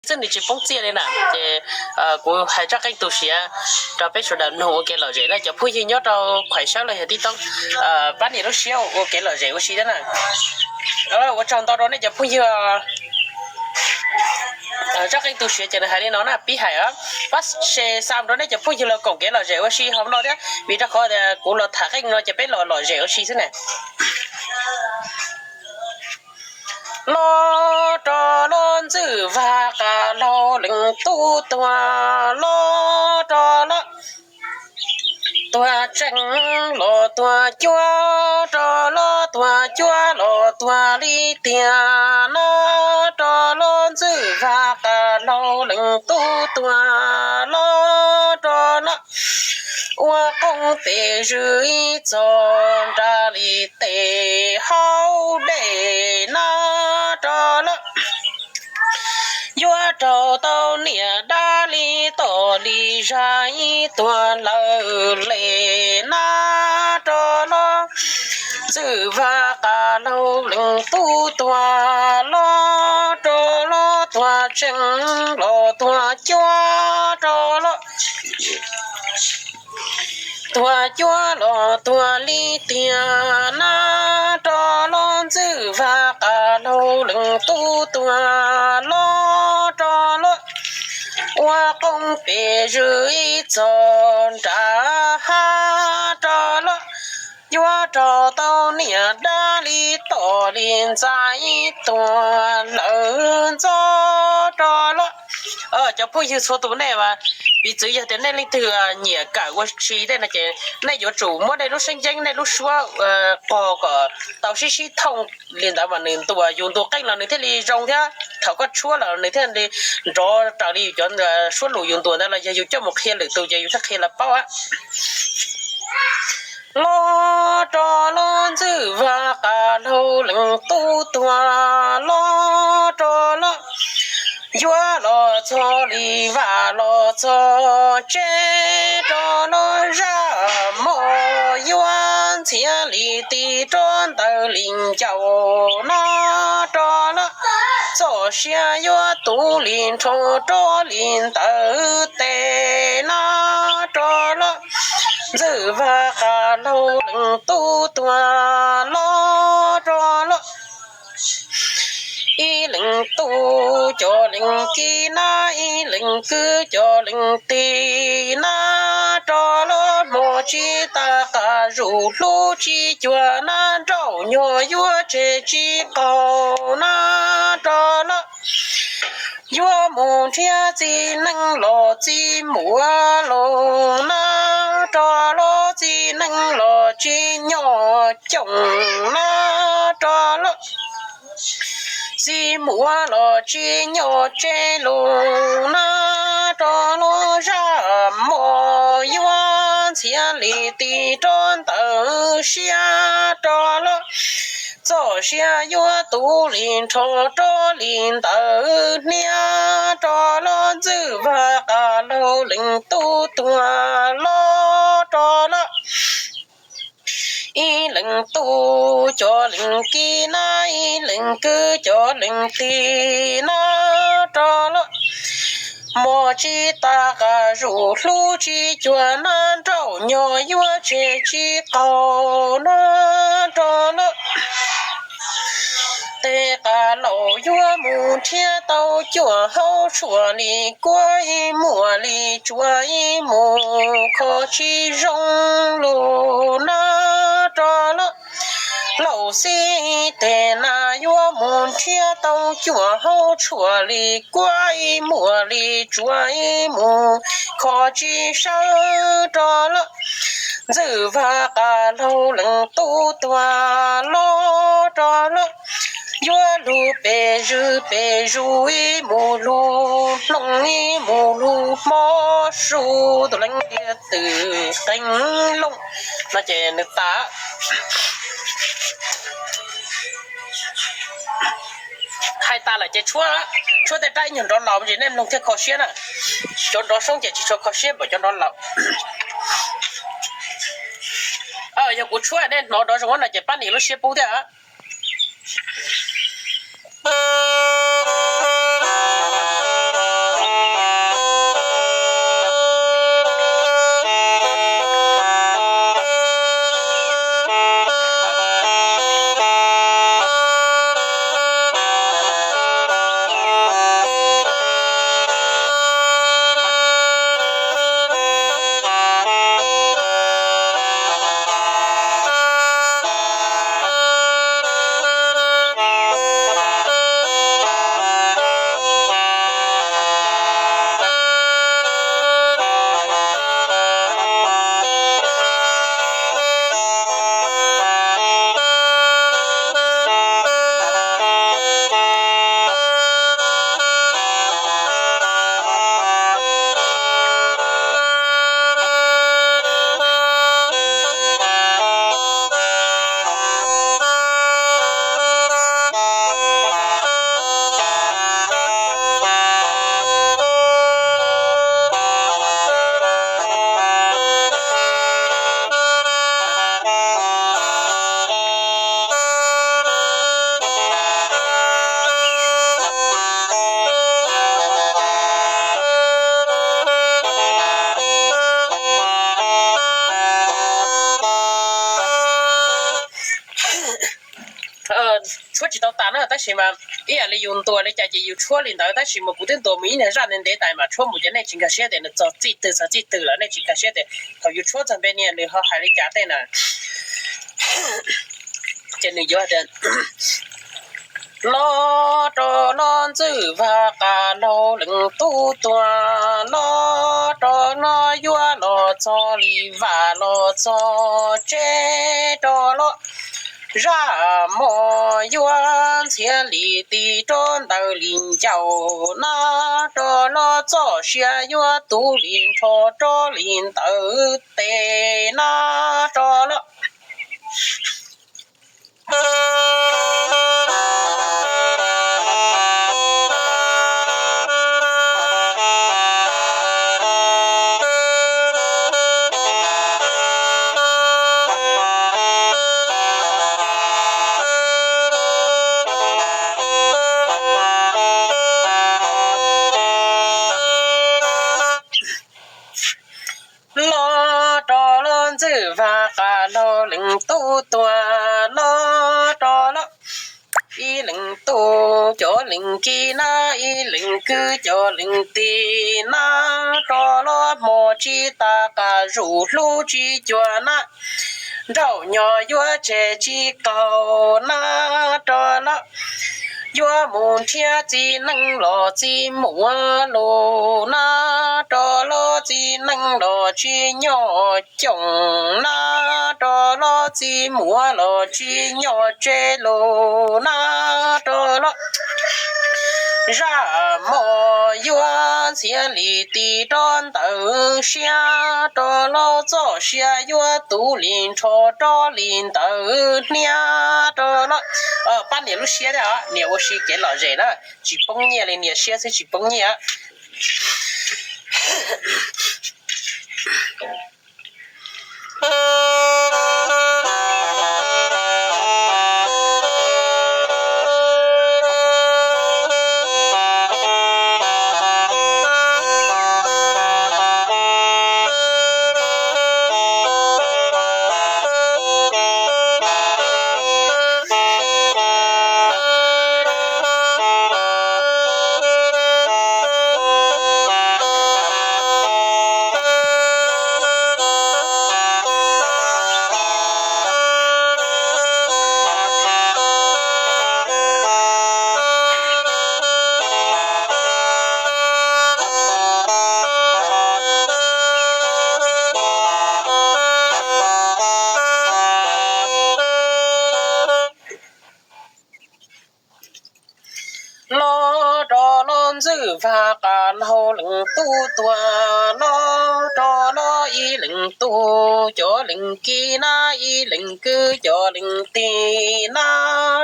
xwb nws tsis poob txiaj li na. Ces kuv hais tso qeej tu siav rau peb sawv daws mloog ua kev lom zem na cov phooj ywg nyob rau Khwm Sab los yog tib toob, pab nias lub siab ua kev lom zem ua si thiab na. Ua tsaug ntau rau nej cov phooj ywg. Tso qeej tu siav ces nws hais li no na, pib hais, pab share xa rau nej cov phooj ywg los koom kev lom zem ua si hauv no thiab, vim rau qhov tias kuv los tham qeej no ces peb los lom zem ua si xwb na. Los rov los Ntxwj Vaj Qas Laug leej tub tuag los rov los, tuag tsees los tuag cuab rov los, tuag cuab los tuag li tiag na, rov los Ntxwj Vaj Qas Laug leej tub tuag los rov los, ua qoob pes zwm ib txog nram li tes hauv dej na rov los, yuav raug tau niam dab li tom li zaj ib tuag lawm li na rov los, Ntxwj Vaj Qas Laug leej tub tuag los rov los, tuag tsees los tuag cuab rov los, tuag cuab los tuag li tiag na rov los, Ntxwj Vaj Qas Laug leej tub tuag los rov los, ua qoob pes zwm ib txog nram hav rov los, yuav raug tau niam dab li tom li ntxa ib tuag lawm ntxov rov los. Cov phooj ywg txhua tus nej mas, piv txwv yog tias nej leej twg nyiam kawm ua si tej no ces nej yuav tsum muab nej lub seeb ceeb nej lub suab qog kom tau sib sib thooj li ntawd mas nws ntuas yus ntuas qeej los nws thiaj li zoo thiab thaum koj tshuab los nws thiaj li nrov raws li yus cov suab lus yus ntuas ntawd los yog yus coj mus qhia lwm tus ces yus thiaj qhia los paub. Los rov los Ntxwj Vaj Qas Laug leej tub tuag los rov los, yuav los txog li vaj los txog tsev rov los, zaj mos yuav ntxhiav li ti rov ntawd li ncauj na rov los, txoj sia yuav tu li nrho rov li ntawd tes na rov los, Ntxwj Vaj Qas Laug leej tub tuag los rov los, ib leeg tub cov leeg kiv na, ib leeg kwv cov leeg tij na rov los, hmo tsis tas qas zuj hlub tsis cuag na, nrauj nyuag yuav tseg tsis qaug na rov los, yuav mus nrhiav txiv neej los txiv muam los na rov los, txiv neej los tsis nyob cooj na rov los, txiv muam los tsis nyob tsev los na rov los, zaj mos yuav ntxhiav li ti rov ntawd siab rov los, txoj sia yuav tu li nrho rov li ntawd hniav rov los, Ntxwj Vaj Qas Laug leej tub tuag los rov los, ib leeg tub cov leeg kiv na, ib leeg kwv cov leeg tij na rov los, hmo tsis tas qas zuj hlub tsis cuag na, nrauj nyuag yuav tseg tsis qaug na rov los, tej qas laus yuav mus nrhiav tau cuaj hauv tshuaj li kuab ib muag li tsuas ib mus kho tsis zoo lus na rov los, laus xib teg na yuav mus nrhiav tau cuaj hauv tshuaj li kuab ib muag li tsuas ib mus kho tsis sawv rov los, Ntxwj Vaj Qas Laug leej tub tuag los rov los, yuav lug pes zwm pes zus ib mus lug hlooj ib mus lug hmo su tus leej tiag twm qeeg looj no ces nws tas. Hais tas lawm ces tshuab, tshuab tej rab ib nyuag nrov laus es nej mloog thiaj kho siab na. Cov nrov soob ces tsis tshua kho siab npaum cov nrov laus. Yog kuv tshuab nej hnov nrov zoo no ces pab nias lub siab pub thiab. Tab sis mas ib yam li yus ntuas li cas ces yus tshuab li ntawd, tab sis mas kuv twb ntuas mus ib niag zaj ntev ntev tas mas tshuab mus ces nej tsis nkag siab tias nws txog txij twg txog txij twg lawm, nej tsis nkag siab tias thaum yus tshuab txog npe niag nws ho hais li cas tej na. Ces nws yuav tias, los rov los ntxwj vag qas laug leej tub tuag, los rov los yuav los txog li vaj los txog tsev rov los, zaj mos yuav ntxhiav li ti rov ntawd li ncauj na, rov los txoj sia yuav tu li nrho rov li ntawd tes na, rov los los rov los ntxwj vag qas laug leej tub tuag, los rov los ib leeg tub cov leeg kiv na, ib leeg kwv cov leeg tij na, rov los hmo tsis tas qas zuj hlub tsis cuag na, nrauj nyo yuav tseg tsis qaug na, rov los yuav mus nrhiav txiv neej los txiv muam lus na, rov los txiv neej los tsis nyob cooj na, rov los txiv muam los tsis nyob tsev lus na, rov los zaj mos yuav ntxhiav li ti rov ntawd siab, rov los txoj sia yuav tu li nrho rov li ntawd hniab, rov los pab nias lub siab thiab, nias ua si kev lom zem na, tsis poob nyiaj li, nias siab xwb tsis poob nyiaj. Los rov los ntxwj vag qas laug leej tub tuag, los rov los ib leeg tub cov leeg kiv na, ib leeg kwv cov leeg tij na,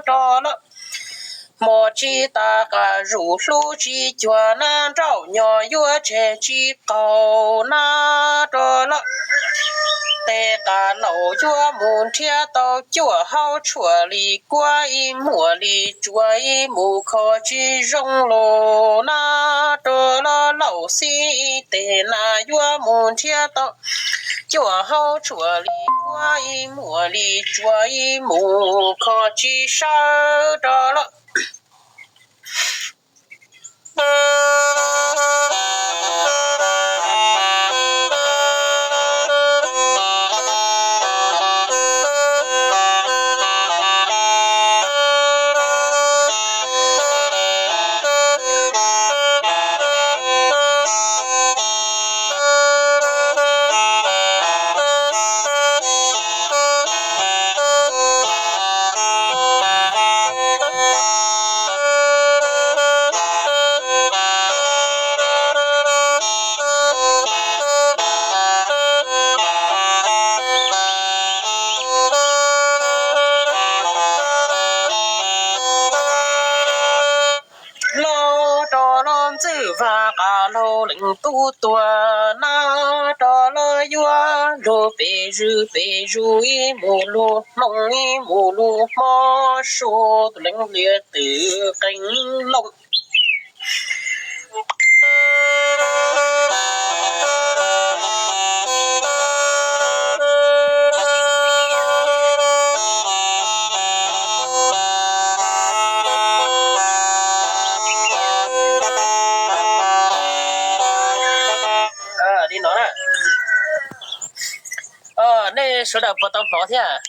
rov los hmo tsis tas qas zuj hlub tsis cuag na, nrauj nyo yuav tseg tsis qaug na, rov los tej qas laus yuav mus nrhiav tau cuaj hauv tshuaj li kuab ib muag li tsuas ib mus kho tsis zoo lus na, rov los laus xib ib teg na yuav mus nrhiav tau cuaj hauv tshuaj li kuab ib muag li tsuas ib mus kho tsis sawv rov los Los rov los ntxwj vag qas laug leej tub tuag na, rov los yuav lug pem zwm pem zus ib mus lug hmoo ib mus lug hmo su tus leej lias twm qee loo nej sawv daws puas tau hnov thiab?